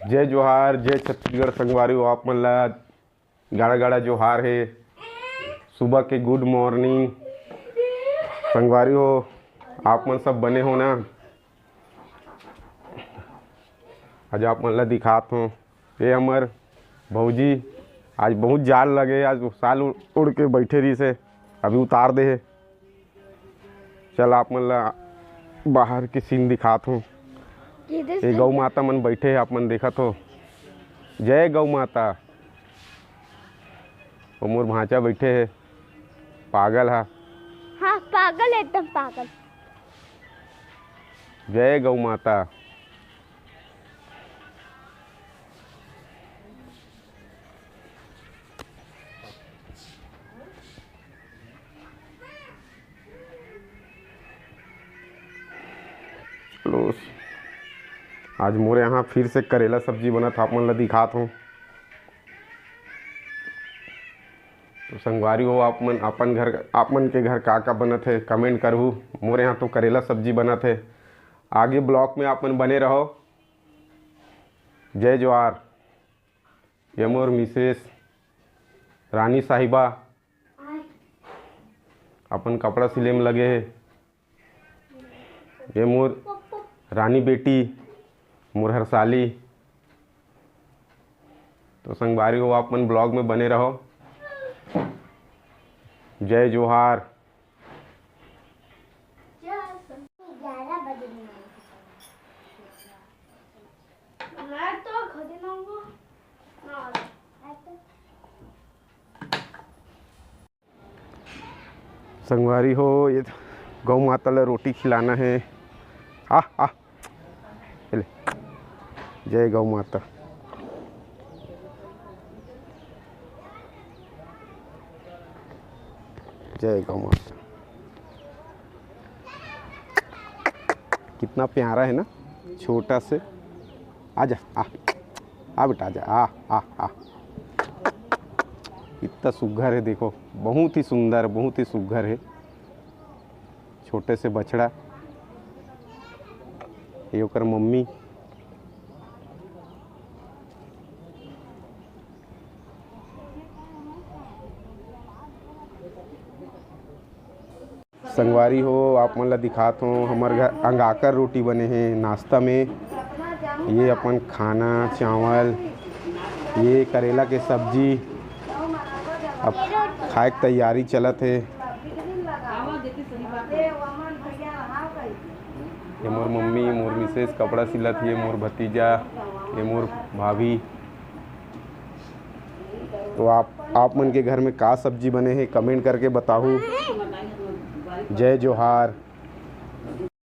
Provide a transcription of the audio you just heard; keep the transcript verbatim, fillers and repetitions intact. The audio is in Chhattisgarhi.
जय जोहार, जय छत्तीसगढ़ संगवारी हो, आप मन ला गाड़ा गाड़ा जोहार हे। सुबह के good morning संगवारी हो, आप मन सब बने हो ना? आज आप मन ला दिखात हों, ये हमर भौजी आज बहुत जाड़ लगे, आज साल उड़ के बैठे रहिस हे, अभी उतार दे हे। चल आप मन ला बाहर के scene दिखात हों। ये गौ माता मन बैठे हे, आप मन देखत हो। जय गौ माता। वो मोर भांचा बैठे हे, पागल हा। हाँ, पागल, एकदम पागल। जय गौ माता। चलो, आज मोर यहाँ फिर से करेला सब्जी बनत हे, आप मन ला दिखात हों। तो संगवारी हो, आप मन अपन घर, आप मन के घर का का बनत हे, comment करहू। मोर यहाँ तो करेला सब्जी बनत हे। आगे vlog में आप मन बने रहो। जय जोहार। ये मोर missus रानी साहिबा अपन कपड़ा सिले में लगे हे। ये मोर रानी बेटी, मोर हरसाली। तो संगवारी हो, आप मन vlog में बने रहो। जय जोहार। संगवारी हो, ये गौ माता ला रोटी खिलाना हे। आ, आ, ले। जय गौ माता। जय गौ माता। कितना प्यारा है ना, छोटा से। आजा, आ, आ बेटा, आजा, आ, आ, आ। कितना सुघर है, देखो, बहुत ही सुंदर, बहुत ही सुघर है। छोटे से बछड़ा, ये ओकर मम्मी। संगवारी हो, आप मन ला दिखात हों, हमर घर अंगाकर रोटी बने हे नाश्ता में। ये अपन खाना, चावल, ये करेला के सब्जी, अब खाए के तैयारी चलत हे। ये मोर मम्मी, मोर missus कपड़ा सिलत हे, मोर भतीजा, ये मोर भाभी। तो आप, आप मन के घर में का सब्जी बने हे, comment करके बताहू। जय जोहार।